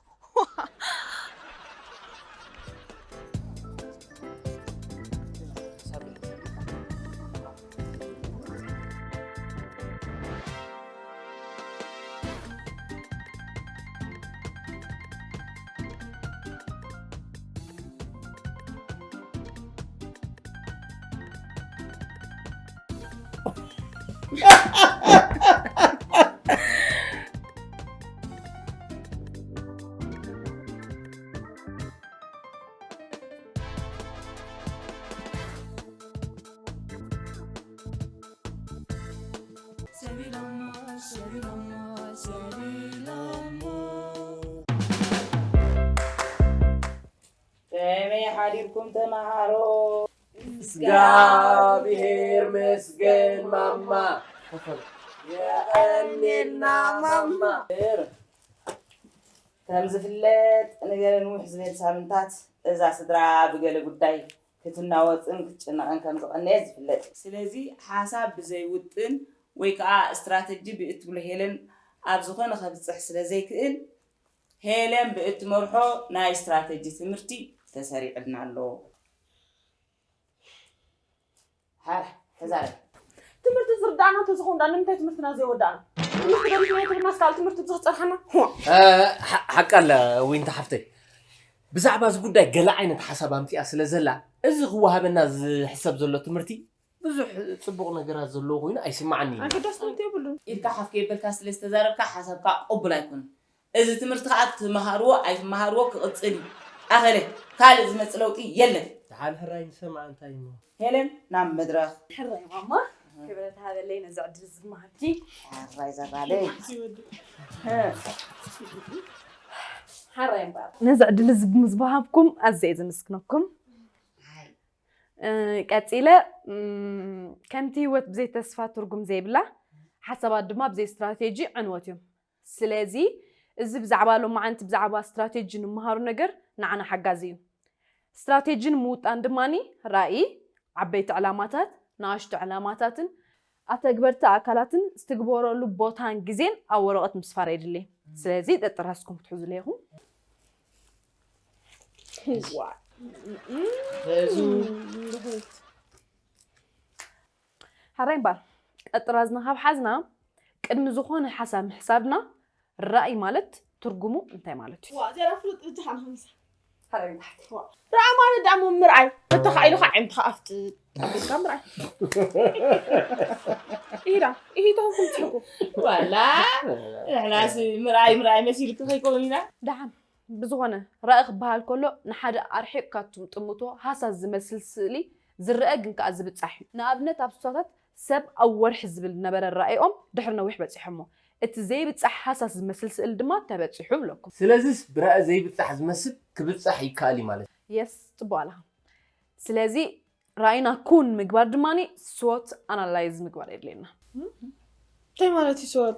ከመይ ሓዲርኩም ተምሃሮ? እግዚኣብሔር መስገን ማማ። የቐንየልና ማማ። ከም ዝፍለጥ ንገለ ንውሕ ዝበል ሳምንታት እዛ ስድራ ብገለ ጉዳይ ክትናወፅን ክትጭነቕን ከም ዝቐነየት ዝፍለጥ። ስለዚ ሓሳብ ብዘይ ውጥን ወይ ከዓ ስትራተጂ ብእትብሎ ሄለን ኣብ ዝኾነ ከብፅሕ ስለ ዘይክእል፣ ሄለን ብእትመርሖ ናይ ስትራተጂ ትምህርቲ ተሰሪዕልና ኣሎ። ሓራ ተዛረብ። ትምህርቲ ዝርዳእና እንተዝኸውን ዳ ንምንታይ ትምህርትና ዘይወዳእና? ትምህርቲ ገዲፍና ትብልና እስካል ትምህርቲ ብዙሕ ጸርሓና። እ፣ ሓ-፣ ሓቃ ኣለ ዊንታ ሓፍተይ። ብዛዕባ እዚ ጉዳይ ገለ ዓይነት ሓሳብ ኣምጺኣ ስለ ዘላ፣ እዚ ክወሃበና ዝሕሰብ ዘሎ ትምህርቲ ብዙሕ ጽቡቕ ነገራት ዘለዎ ኮይኑ ኣይስምዓኒ። ኣገዳስነት የብሉን። ኢልካ ሓፍ ከየበልካ ስለ ዝተዛረብካ ሓሳብካ ቅቡል ኣይኮነን። እዚ ትምህርቲ ከዓ ትመሃርዎ ኣይትመሃርዎ ክቕጽል እዩ። ኣኸለ ካልእ ዝመጽእ ለውጢ የለን። ደሓን ሕራይ ንሰምዓ እንታይ እሞ። ሄለን ናብ መድረኽ። ሕራይ ማማ፣ ክብረት ሃበለይ ነዚ ዕድል እዚ ምሃብኪ። ሕራይ ዘራለይ። ሕራይ እምበኣር። ነዚ ዕድል እዚ ብምዝባሃብኩም ኣዝየ እየ ዘመስግነኩም። እ፣ ቀጺለ፣ እም፣ ከምቲ ህይወት ብዘይ ተስፋ ትርጉም ዘይብላ፣ ሓሳባት ድማ ብዘይ ስትራቴጂ ዕንወት እዮም። ስለዚ እዚ ብዛዕባ ሎማዓንቲ ብዛዕባ ስትራቴጂ ንምሃሮ ነገር ንዓና ሓጋዚ እዩ። ስትራቴጂ ንምውጣን ድማኒ ራእይ፣ ዓበይቲ ዕላማታት፣ ንኣሽቱ ዕላማታትን ኣተግበርቲ ኣካላትን ዝትግበረሉ ቦታን ግዜን ኣብ ወረቐት ምስፋር የድሊ። ስለዚ ጠጥራስኩም ክትሕዙ ኢኹም። ሕዙ። ሓራይ እምበኣር፣ ጠጥራዝና ካብ ሓዝና፣ ቅድሚ ዝኾነ ሓሳብ ምሕሳብና፣ ራእይ ማለት ትርጉሙ እንታይ ማለት እዩ? ዋ፣ እዚኣ ፍሉጥ ብቻ ሓምሳ። ሓራይ እምበኣር። ዋ። ራእይ ማለት ደኣ ምርኣይ፣ እንተኻኢሉ ከዓ ዓይንትኻ ኣፍጥጥ ኣቢልካ ምርኣይ። ኢዳ፣ ኢሂ ተኹም ትሕቁ። ዋላ፣ ንሕናስ ምርኣይ፣ ምርኣይ መሲልኪ ከይከውን ኢና። ደሓን፣ ብዝኾነ፣ ራእይ ክበሃል ከሎ፣ ንሓደ ኣርሒቕካ ትጥምቶ ሃሳስ ዝመስል ስእሊ ዝረአ ግን ከኣ ዝብጻሕ እዩ። ንኣብነት፣ ኣብ ሱሳታት ሰብ ኣብ ወርሒ ዝብል ዝነበረ ራእይኦም ድሕሪ ነዊሕ በጺሖሞ። እቲ ዘይብጻሕ ሃሳስ ዝመስል ስእሊ ድማ ተበጺሑ ብለኩም። ስለዚስ ብራእይ ዘይብጻሕ ዝመስል ክብጻሕ ይከኣል እዩ ማለት እዩ። የስ፣ ጽቡቕ ኣለኻ። ስለዚ ራእይና ክውን ምግባር ድማ ስዎት ኣናላይዝ ምግባር የድልየና። እንታይ ማለት እዩ ስዎት?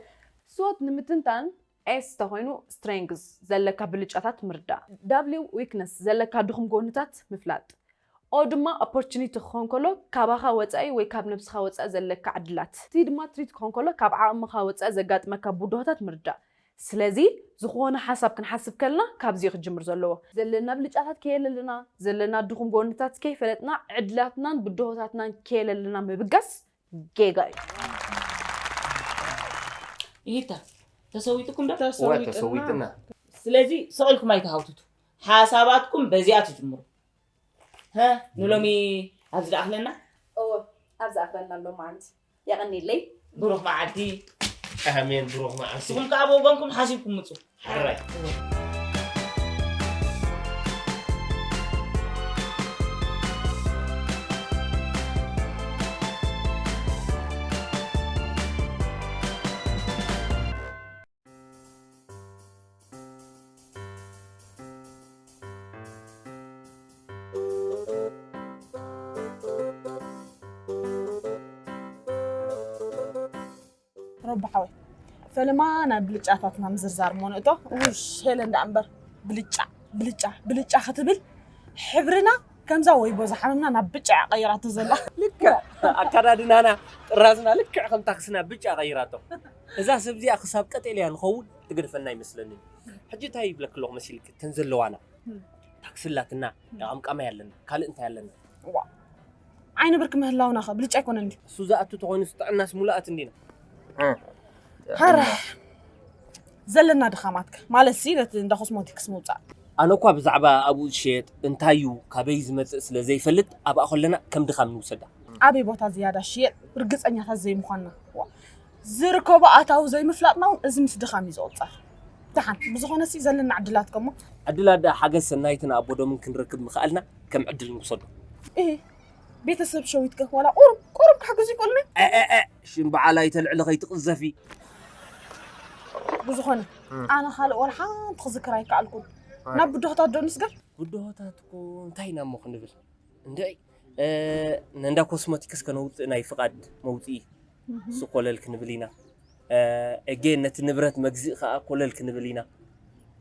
ስዎት ንምትንታን ኤስ ተኾይኑ ስትሬንግዝ ዘለካ ብልጫታት ምርዳእ፣ ዳብሊው ዊክነስ ዘለካ ድኹም ጎንታት ምፍላጥ፣ ኦ ድማ ኦፖርቹኒቲ ክኾን ከሎ ካባኻ ወጻኢ ወይ ካብ ነብስኻ ወጻኢ ዘለካ ዕድላት፣ ቲ ድማ ትሪት ክኾን ከሎ ካብ ዓቕምኻ ወጻኢ ዘጋጥመካ ብድሆታት ምርዳእ። ስለዚ ዝኾነ ሓሳብ ክንሓስብ ከለና ካብዚ እዩ ክጅምር ዘለዎ። ዘለና ብልጫታት ከየለለና፣ ዘለና ድኹም ጎንታት ከይፈለጥና፣ ዕድላትናን ብድሆታትናን ከየለለና ምብጋስ ጌጋ እዩ። ይታ ተሰዊጥኩም ዶ? እወ፣ ተሰዊጥና። ተሰዊጥና። ስለዚ ስቕ ኢልኩም ኣይተሃውትቱ። ሓሳባትኩም በዚኣ ትጅምሩ። ሀ፣ ንሎሚ ኣብዚ ደኣኽለና? እወ፣ ኣብዚ ኣኽለና ኣሎ መዓልቲ። የቐንየለይ። ብሩኽ መዓልቲ። ኣሜን፣ ብሩኽ መዓልቲ። ንስኹም ከኣ ብወገንኩም ሓሲብኩም ምጹ። ሕራይ። ሮቢ ሓወይ፣ ፈለማ ናብ ብልጫታትና ምዝርዛር እሞ ንእቶ። ውሽ፣ ሄለን ደኣ እምበር ብልጫ፣ ብልጫ፣ ብልጫ ክትብል ሕብርና ከምዛ ወይቦ ዝሓመምና ናብ ብጫ እያ ቀይራቶ ዘላ። ልክዕ ኣካዳድናና፣ ጥራዝና ልክዕ ከም ታክስና ብጫ ቀይራቶ። እዛ ሰብ እዚኣ ክሳብ ቀጤልያ ንኸውን ትግድፈና ይመስለኒ። ሕጂ እንታይ ይብለኪ ኣለኹ መሲልኪ? እተን ዘለዋና እም። ታክሲ ኣላትና፣ እም። የቐምቃማይ ኣለና፣ ካልእ እንታይ ኣለና? ዋ። ዓይኒ ብርኪ ምህላውና ኸ ብልጫ ኣይኮነን ድዩ? እሱ ዝኣቱ ተኾይኑስ ጥዕናስ ሙሉኣት እንዲና። እ። ሃረ። ዘለና ድኻማትከ? ማለትሲ ነቲ እንዳ ኮስሞቲክስ ምውጻእ። ኣነ እኳ ብዛዕባ ኣብኡ ዝሽየጥ እንታይ እዩ፣ ካበይ ዝመጽእ ስለ ዘይፈልጥ ኣብኣ ከለና ከም ድኻም ንውሰዳ። ኣበይ ቦታ ዝያዳ ሽየጥ ርግጸኛታት ዘይምዃንና። ዋ። ዝርከቦ ኣታዊ ዘይምፍላጥና እውን እዚ ምስ ድኻም እዩ ዝቑጸር። ደሓን ብዝኾነ ሲ ዘለና ዕድላት ከሞ ዕድላት ደኣ ሓገዝ ሰናይትን ኣቦዶምን ክንረክብ ምኽኣልና ከም ዕድል ንውሰዶ። እህ ቤተሰብ ሸዊትከ ዋላ ቁሩብ ቁሩብ ክሕግዙ ይኽእሉኒ። ሽም በዓል ኣይተልዕሊ ከይትቕዘፊ። ብዝኾነ ኣነ ካልእ ዋላ ሓንቲ ክዝክር ኣይከኣልኩን። ናብ ብድሆታት ዶ ንስገር? ብድሆታት እኮ እንታይ ኢና እሞ ክንብል? እንድዒ ነንዳ ኮስሞቲክስ ከነውፅእ ናይ ፍቓድ መውፅኢ እሱ ኮለል ክንብል ኢና። እጌ ነቲ ንብረት መግዚእ ከዓ ኮለል ክንብል ኢና።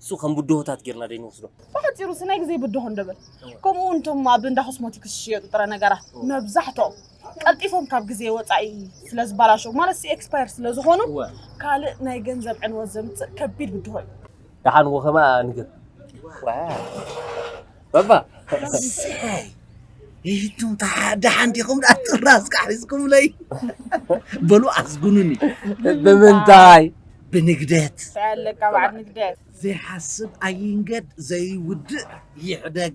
እሱ ከም ብድሆታት ጌርና ደይ ንወስዶ። ብሓፂሩ ሲ ናይ ግዜ ብድሆ እንደበል። ከምኡ እውን እቶም ኣብ እንዳ ኮስሞቲክስ ዝሽየጡ ጥረ ነገራት መብዛሕትኦም ቀልጢፎም ካብ ግዜ ወፃኢ ስለ ዝበላሸው ማለት ሲ ኤክስፓየር ስለ ዝኾኑ ካልእ ናይ ገንዘብ ዕንወት ዘምፅእ ከቢድ ብድሆ እዩ። ደሓን ወኸማ ንግር። ባባ። ይህቱም ደሓን ዲኹም? ዳጥራስ ካሒዝኩምለይ። በሉ ኣስጉኑኒ። ብምንታይ? ብንግደት። ኣለካ በዓል ንግደት። ዘይሓስብ ኣይንገድ ዘይውድእ ይሕደግ።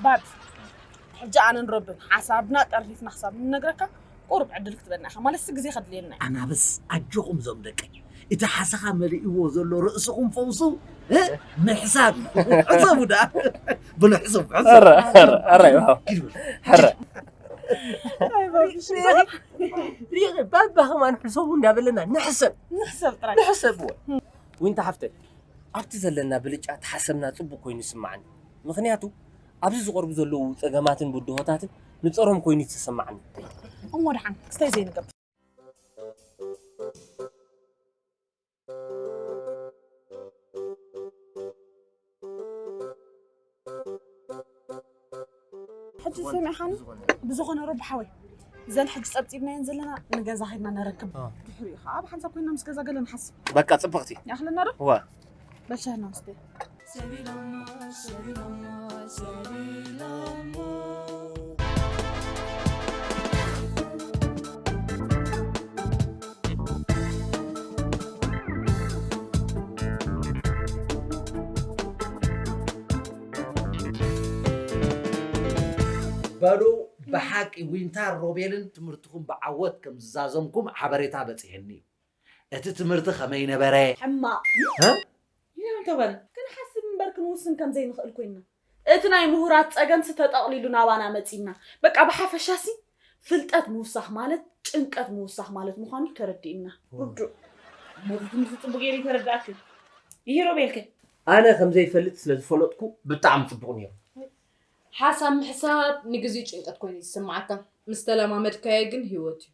ባብ ሕጂ ኣነን ረብን ሓሳብና ጠርኒፍና ክሳብ ንነግረካ ቁሩብ ዕድል ክትበና ኢኻ ማለት ግዜ ከድልየና እዩ። ኣናብስ ኣጆኹም ዞም ደቀይ፣ እቲ ሓሰኻ መሊእዎ ዘሎ ርእስኹም ፈውሱ። ምሕሳብ እዩ። ሕሰቡ ደኣ። ብሎ ሕሰቡ ሕሰቡ። ባባ ከማን ሕሰቡ እንዳበለና ንሕሰብ። ንሕሰብ ጥራይ። ንሕሰብ እወ። ዊንታ ሓፍተይ ኣብቲ ዘለና ብልጫ ተሓሰብና ጽቡቅ ኮይኑ ይስምዓኒ። ምኽንያቱ ኣብዚ ዝቐርቡ ዘለዉ ጸገማትን ብድሆታትን ንጸሮም ኮይኑ ይተሰምዓኒ። እሞ ደሓን ክስታይ ዘይንገብር። ሕጂ ሰሚዕኻኒ? ብዝኾነ ረቢ ሓወይ እዘን ሕጂ ጸብጺብናየን ዘለና ንገዛ ኸድና ነረክብ። ድሕሪኡ ኸዓ ኣብ ሓንሳብ ኮይና ምስ ገዛ ገለ ንሓስብ። በቃ ጽብቕቲ። ይኣኽለና ዶ? እወ። በል ሻሂ ንስተ። በሉ ብሓቂ ዊንታን ሮቤልን ትምህርትኹም ብዓወት ከም ዝዛዘምኩም ሓበሬታ በጺሐኒ እዩ። እቲ ትምህርቲ ከመይ ነበረ? ሕማቕ። እ? ይህም ተበል ክንሓስብ እምበር ክንውስን ከም ዘይንኽእል ኮይንና። እቲ ናይ ምሁራት ጸገምሲ ተጠቕሊሉ ናባና መጺና። በቃ ብሓፈሻሲ ፍልጠት ምውሳኽ ማለት ጭንቀት ምውሳኽ ማለት ምዃኑ ተረዲእና። ርዱእ። እሞ እቲ ትምህርቲ ጽቡቕ ገይሩ ይተረድኣክን። ይሂሮ ቤልከ? ኣነ ከም ዘይፈልጥ ስለ ዝፈለጥኩ ብጣዕሚ ጽቡቕ ነይሩ። ሓሳብ ምሕሳብ ንግዜኡ ጭንቀት ኮይኑ እዩ ዝስምዓካ፣ ምስ ተለማመድካዮ ግን ህይወት እዩ።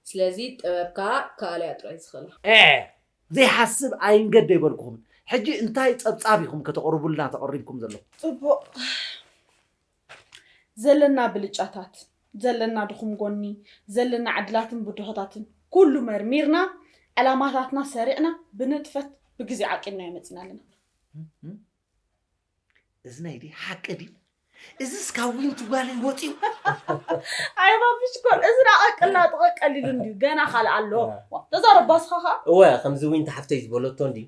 ስለዚ ጥበብ ከኣ ከኣልያ ጥራይ ዝኽእላ። ኤ ዘይሓስብ ኣይንገድ ኣይበልኩኹምን። ሕጂ እንታይ ጸብጻብ ኢኹም ከተቕርቡልና ተቐሪብኩም ዘለኹም? ጽቡቕ። ዘለና ብልጫታት፣ ዘለና ድኹም ጎኒ፣ ዘለና ዕድላትን ብድሆታትን ኩሉ መርሚርና ዕላማታትና ሰሪዕና ብንጥፈት ብግዜ ዓቂብናዮ መጺና ኣለና። እዚ ናይ ድዩ ሓቂ ድዩ? እዚስ ካብ ዊንቲ ጓለይ ወፂኡ? ኣይ ባቢ ሽኮር፣ እዚ ዳቐቅልና ጥቐቀል ኢሉ እንድዩ፣ ገና ካልእ ኣሎ። ዋ፣ ተዛረብ ባስኻ ኸዓ። እወ፣ ከምዚ ዊንቲ ሓፍተይ ዝበለቶ እንድዩ፣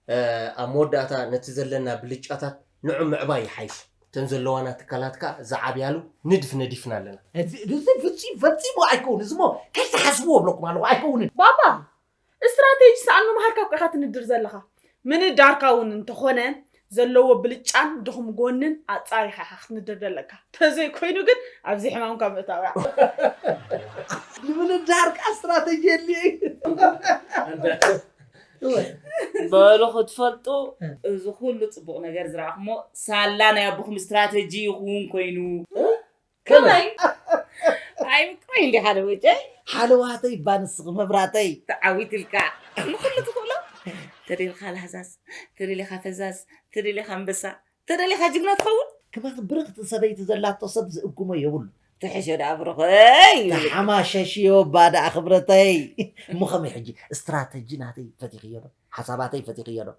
እ፣ ኣብ መወዳእታ ነቲ ዘለና ብልጫታት ንዑ ምዕባይ ይሓይሽ። እተን ዘለዋና ትካላት ከኣ ዝዓብያሉ ንድፍ ነዲፍና ኣለና። እዚ፣ እዚ ፍጺም ፈጺሙ ኣይከውን። እዚ እሞ ከይትሓስብዎ እብለኩም ኣለኹ፣ ኣይከውንን። ባባ፣ ስትራቴጂ ሰኣን ምምሃርካ እኮ ኢኻ ትንድር ዘለኻ። ምንዳርካ እውን እንተኾነ ዘለዎ ብልጫን ድኹም ጎንን ኣጻሪኻ ኢኻ ክትንድር ዘለካ። ተዘይኮይኑ ግን ኣብዚ ሕማምካ ምእታው እያ። ንምንዳርካ ስትራቴጂ የድልዮ እዩ። በሉ ክትፈልጡ፣ እዚ ኩሉ ጽቡቕ ነገር ዝረኣኹሞ ሳላ ናይ ኣቦኹም ስትራቴጂ ይኹን ኮይኑ። ከመይ? ኣይ፣ ምቅራይ እንዲ ሓደ ወጨይ። ሓለዋተይ፣ እባ ንስኺ መብራተይ። ተዓዊትልካ። ንኹሉ ትኽእሎ። ተደሊኻ ላህዛዝ፣ ተደሊኻ ፈዛዝ፣ ተደሊኻ ኣንበሳ፣ ተደሊኻ ጅግና ትኸውን። ክባኽ ብርኽቲ ሰበይቲ ዘላቶ ሰብ ዝእጉሞ የብሉ። ትሕሾ ደኣ ብሩኸይ። ተሓማሸሽዮ እባ ደኣ ክብረተይ። እሞ ከመይ ሕጂ ስትራተጂ ናተይ ፈቲኽዮ ዶ? ሓሳባተይ ፈቲኽዮ ዶ?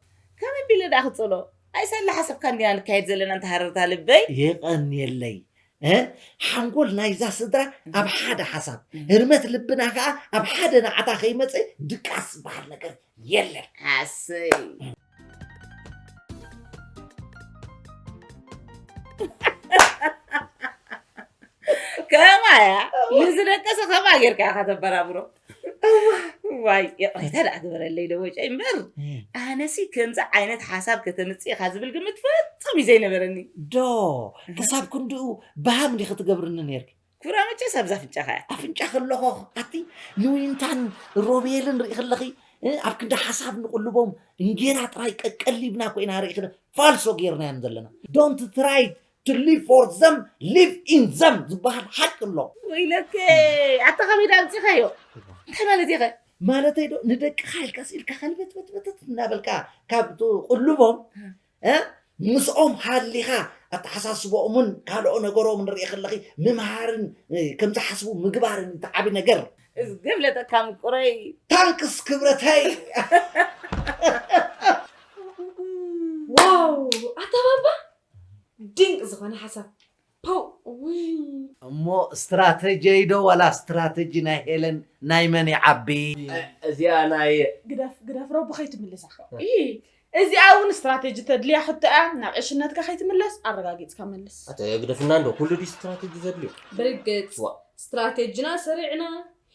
ከመይ ቢለ ደኣ ክጽሎ? ኣይ ሳላ ሓሰብካ እንዲና ንካየድ ዘለና እንተ ሃረርታ ልበይ። የቐንየለይ። እ? ሓንጎል ናይዛ ስድራ ኣብ ሓደ ሓሳብ፣ ህርመት ልብና ከኣ ኣብ ሓደ ናዕታ ከይመጸ ድቃስ ዝበሃል ነገር የለን። ኣሰይ። ከማያ ንዝደቀሰ ከማ ጌርካ ኢኻ ተበራብሮ። ዋይ ይቕሬታ ደኣ ግበረለይ ዶ ወጨይ እምበር ኣነሲ ከምዚ ዓይነት ሓሳብ ከተምፅእ ኢኻ ዝብል ግምት ፈጹም እዩ ዘይነበረኒ። ዶ ክሳብ ክንድኡ ባሃም ዲኺ ትገብርኒ ነርኪ? ኩራ መቸስ ኣብዛ ኣፍንጫኻ እያ። ኣፍንጫ ከለኾ ኣቲ ንዊንታን ሮቤልን ርኢ ከለኺ ኣብ ክንዲ ሓሳብ ንቕልቦም እንጌራ ጥራይ ቀቀሊብና ኮይና ርኢ ክለ ፋልሶ ጌርናዮም ዘለና። Don't try to live for them, live in them ዝበሃል ሓቂ ኣሎ። ወይለከ ኣታ ከመይ ዳ ኣምፂኻዮ? እንታይ ማለት ኢኸ? ማለተይ ዶ ንደቅኻ ኢልካ ስኢልካ ከልበትበትበትት እናበልካ ካብ ትቕልቦም እ? ምስኦም ሃሊኻ ኣተሓሳስቦኦምን ካልኦ ነገሮም ንርኢ ከለኺ ምምሃርን እ፣ ከም ዝሓስቡ ምግባርን እቲ ዓቢ ነገር። እዝግብ ለጠካ ምቁረይ። ታንክስ ክብረተይ። ዋው ኣታ ባባ ድንቅ ዝኾነ ሓሳብ ፖው ውይ እሞ ስትራተጂይ ዶ ዋላ ስትራተጂ ናይ ሄለን ናይ መን ይዓቢ? እዚኣ ናይ ግደፍ ግደፍ ረቡ ከይትምልሳ እይ እዚኣ እውን ስትራተጂ ተድልያ ሕቶ እያ ናብ ዕሽነትካ ከይትምለስ ኣረጋጊፅካ መልስ ኣተ ግደፍና እንዶ ኩሉ ድዩ ስትራተጂ ዘድልዮ ብርግፅ ዋ። ስትራቴጂና ሰሪዕና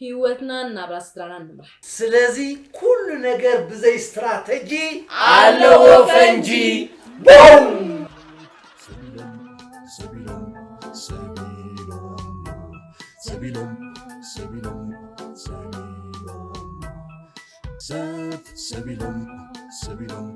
ህይወትናን ናብራ ስድራናን ንምራሕ ስለዚ ኩሉ ነገር ብዘይ ስትራተጂ ኣለዎ ፈንጂ ቦም ሰቢሎም ሰቢሎም ሰቢሎም ሰቢሎም ሰቢሎም ሰብ ሰቢሎም ሰቢሎም